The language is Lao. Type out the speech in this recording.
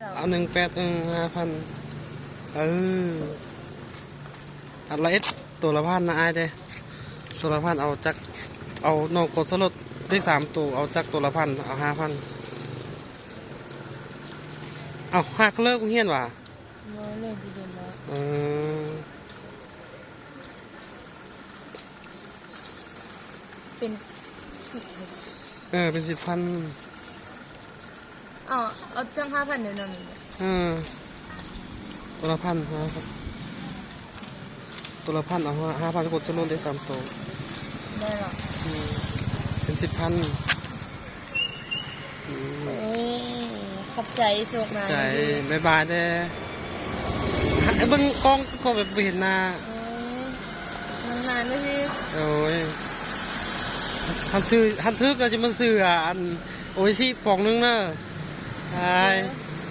ເອົາໜຶ່ງແປດ ເອີ ຫ້າພັນ ເອີ ອັນລະເອັດ ໂຕລະພັນນະອ້າຍເດ້ ໂຕລະພັນ ເອົາຈັກ ເອົານ້ອງກົດສະຫຼຸດເລກສາມໂຕ ເອົາຈັກໂຕລະພັນ ເອົາຫ້າພັນ ເອົາ ຫາກເລີກໂຮງຮຽນຫວາ? ບໍ່ ເລີກແຕ່ດົນແລ້ວ ເອີ. ເປັນສິບ ເອີ ເປັນສິບພັນ ເອົາ ເອົາຈັ່ງຫ້າພັນເດີເນາະ ເອີ ໂຕລະພັນ ຫ້າພັນ ໂຕລະພັນ ເອົາຫ້າພັນ ກົດສະຫຼຸດໄດ້ສາມໂຕ ໄດ້ລະ ອືມ ເປັນສິບພັນ. ອືມ ໂອ້ຍ ຂອບໃຈ ໂຊກມານ ໃຈ ເດີ ບາຍບາຍເດີ ເບິ່ງກ້ອງກໍແບບບໍ່ເຫັນໜ້າ ໂອ້ຍ ມັນມາເດີ ໂອ້ຍ ຄັນຊື້ ຄັນຖືກກໍຈະມາຊື້ ອັນ ໂອອິຊິປອງໜຶ່ງເດີ ບາຍ ເອີ.